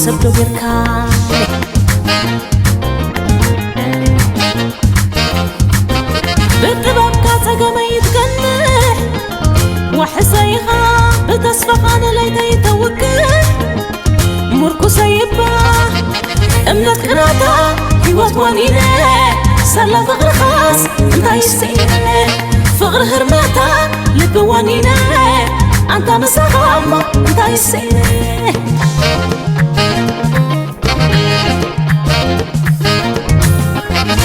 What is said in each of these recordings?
ሰብ ዶ ጌርካ ብጥበብካ ጸገመይ ትገንሕ ዋሕሰይኻ ብተስፋኻ ንለይተይ ተውግሕ ምርኩሰይ እባ እምነት ቅናታ ህይወት ወኒነ ሰላ ፍቕርኻስ እንታይ ይስእነ ፍቕሪ ህርመታ ልቢ ወኒነ ኣንታ ምሳኻ እሞ እንታይ ይስእነ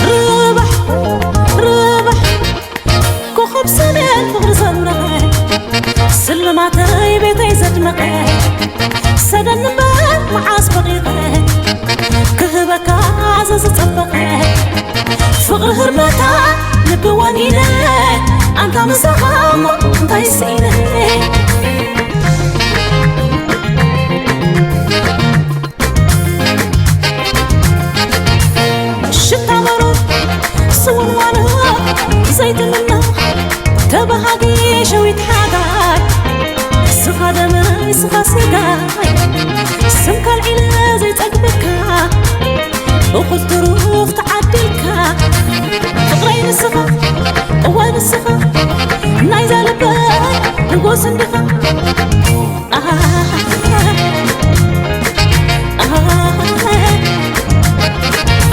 ርባሕ ርባሕ ኮኸብ ሰሜን ፍቕሪ ዘምረኸ ስልማተይ ቤተይ ዘድመቐ ሰደን እምበር መዓስ በቒቐ ክህበካ ዘዝጸበቐ ፍቕሪ ህርመታ ልቢ ወኒነ ኣንታ ምሳኻ እሞ እንታይ ስኢነ ሽታ መሮር ስውንዋኖ ዘይትምኖ ተባሃጊ ሸዊት ሓጋይ ስኻ ደመይ ስኻ ስጋይ ስምካ ኣልዒለ ዘይጸግበካ እኹል ትሩፍ ተዓዲልካ ፍቕረይ ንስኻ እዋይ ንስኻ ናይዛ ልበይ ንጉስ እንዲኻ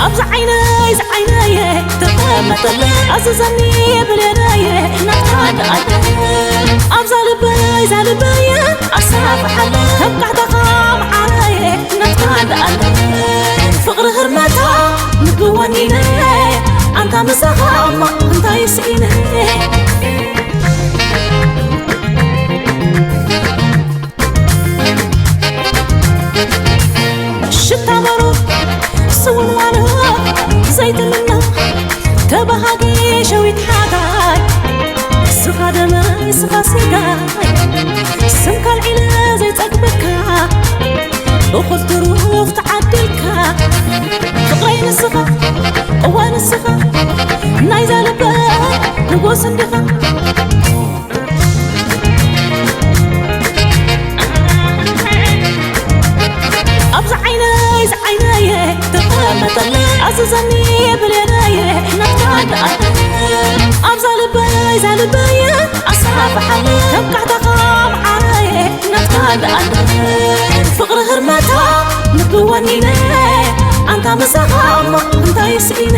ኣብዚ ዓይነይ ዝዓይነየ ተቐመጠለ ኣዝዘኒ ብሌነየ ናትካ ደኣለ ኣብዛ ልበይ ዛ ልበየ ኣሳፍሓለ ከም ቃሕታኻ መዓረየ ናትካ ደኣለ ፍቕሪ ህርመታ ንግወኒነ ኣንታ ምሳኻ እማ እንታይ ስኢነ ሽታ መሮር ስውንዋኖ ዘይትምኖ ተባሃጊ ሸዊት ሓጋይ ስኻ ደመይ ስኻ ስጋይ ስምካ ኣልዒለ ዘይጸግበካ እኹል ትሩፍ ተዓዲልካ ፍቕረይ ንስኻ እዋ ንስኻ ናይዛ ልበ ንጉስ እንዲኻ ኣብዚ ዓይነይ ዝዓይነየ ተቐመጠለ ኣዝዘኒ ብሌነየ ናትካ ደኣ ኣብዛ ልበይ ዛ ልበየ ኣሰሓፍሓለ ከም ቃሕታኻ መዓረየ ናትካ ደኣ ፍቕሪ ህርመታ ልቢ ወኒነ ኣንታ ምሳኻ እሞ እንታይ ስኢነ